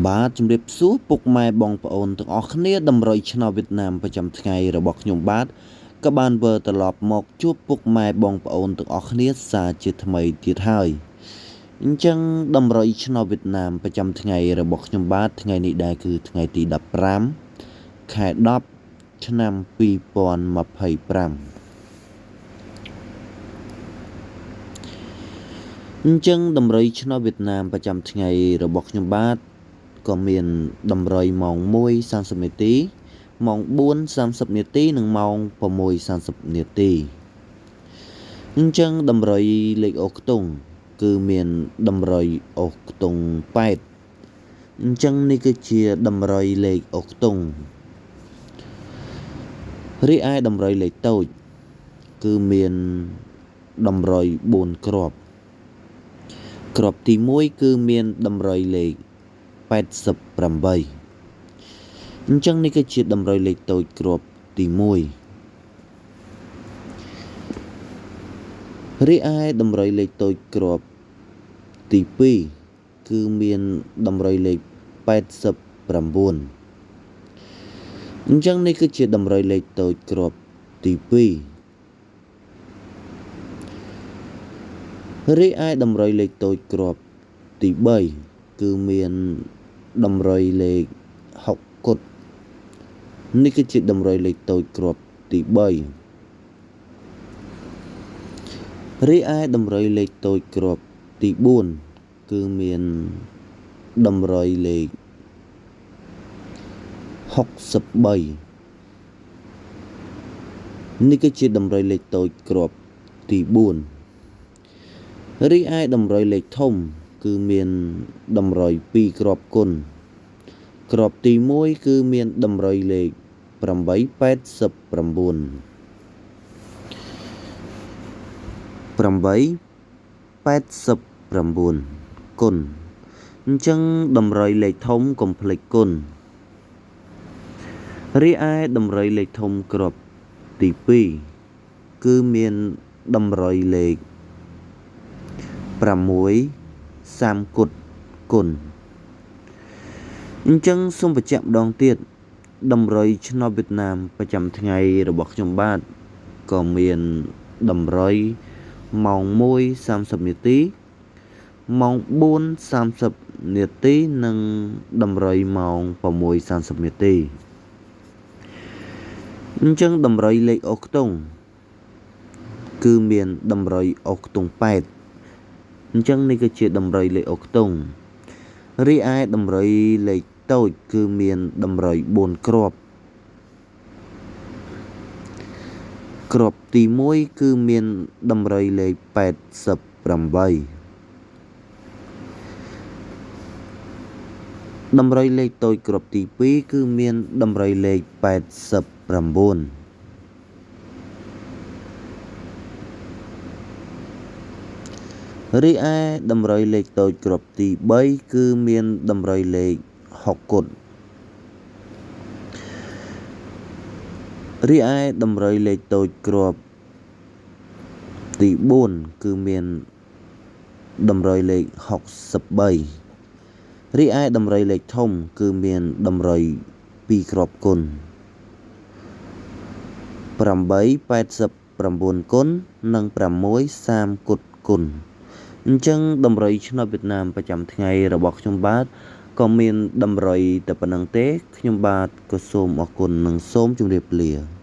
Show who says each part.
Speaker 1: បាទជំរាបសួរពុកម៉ែបងប្អូនទាំងអស់គ្នាតម្រុយឆ្នោតវៀតណាមប្រចាំថ្ងៃរបស់ខ្ញុំបាទក៏បានវិលត្រឡប់មកជួបពុកម៉ែបងប្អូនទាំងអស់គ្នាសាជាថ្មីទៀតហើយអញ្ចឹងតម្រុយឆ្នោតវៀតណាមប្រចាំថ្ងៃរបស់ខ្ញុំបាទថ្ងៃនេះដែរគឺថ្ងៃទី15ខែ10ឆ្នាំ2025អញ្ចឹងតម្រុយឆ្នោតវៀតណាមប្រចាំថ្ងៃរបស់ខ្ញុំបាទក៏មានតម្រុយម៉ោង1:30នាទីម៉ោង4:30នាទីនិងម៉ោង6:30នាទីអញ្ចឹងតម្រុយលេខអូខ្ទង់គឺមានតម្រុយអូខ្ទង់8អញ្ចឹងនេះគឺជាតម្រុយលេខអូខ្ទង់រីឯតម្រុយលេខតូចគឺមានតម្រុយ4គ្រាប់គ្រាប់ទី1គឺមានតម្រុយលេខ88អញ្ចឹងនេះគឺជាតម្រុយលេខតូចគ្រាប់ទី1រីឯតម្រុយលេខតូចគ្រាប់ទី2គឺមានតម្រុយលេខ89អញ្ចឹងនេះគឺជាតម្រុយលេខតូចគ្រាប់ទី2រីឯតម្រុយលេខតូចគ្រាប់ទី3គឺមានតម្រុយលេខ6គត់នេះគឺជាតម្រុយលេខតូចគ្រាប់ទី3រីឯតម្រុយលេខតូចគ្រាប់ទី4គឺមានតម្រុយលេខ63នេះគឺជាតម្រុយលេខតូចគ្រាប់ទី4រីឯតម្រុយលេខធំគឺមានតម្រុយ2គ្រាប់គុណគ្រាប់ទី1គឺមានតម្រុយលេខ889 889គុណអញ្ចឹងតម្រុយលេខធំកុំភ្លេចគុណរីឯតម្រុយលេខធំគ្រាប់ទី2គឺមានតម្រុយលេខ6 30គត់គុណអញ្ចឹងសូមបញ្ជាក់ម្ដងទៀតតម្រុយឆ្នោតវៀតណាមប្រចាំថ្ងៃរបស់ខ្ញុំបាទក៏មានតម្រុយម៉ោង1:30នាទីម៉ោង4:30នាទីនិងតម្រុយម៉ោង6:30នាទីអញ្ចឹងតម្រុយលេខអូខ្ទង់គឺមានតម្រុយអូខ្ទង់8អញ្ចឹងនេះគឺជាតម្រុយលេខអូខ្ទង់រីឯតម្រុយលេខតូចគឺមានតម្រុយ4គ្រាប់គ្រាប់ទី1គឺមានតម្រុយលេខ88តម្រុយលេខតូចគ្រាប់ទី2គឺមានតម្រុយលេខ89រីឯតម្រុយលេខតូចគ្រាប់ទី3គឺមានតម្រុយលេខ6គត់រីឯតម្រុយលេខតូចគ្រាប់ទី4គឺមានតម្រុយលេខ63រីឯតម្រុយលេខធំគឺមានតម្រុយ2គ្រាប់គុណ889គុណនិង6 30គត់គុណអញ្ចឹងតម្រុយឆ្នោតវៀតណាមប្រចាំថ្ងៃរបស់ខ្ញុំបាទក៏មានតម្រុយតែប៉ុណ្្នឹងទេខ្ញុំបាទក៏សូមអរគុណនិងសូមជម្រាបលា។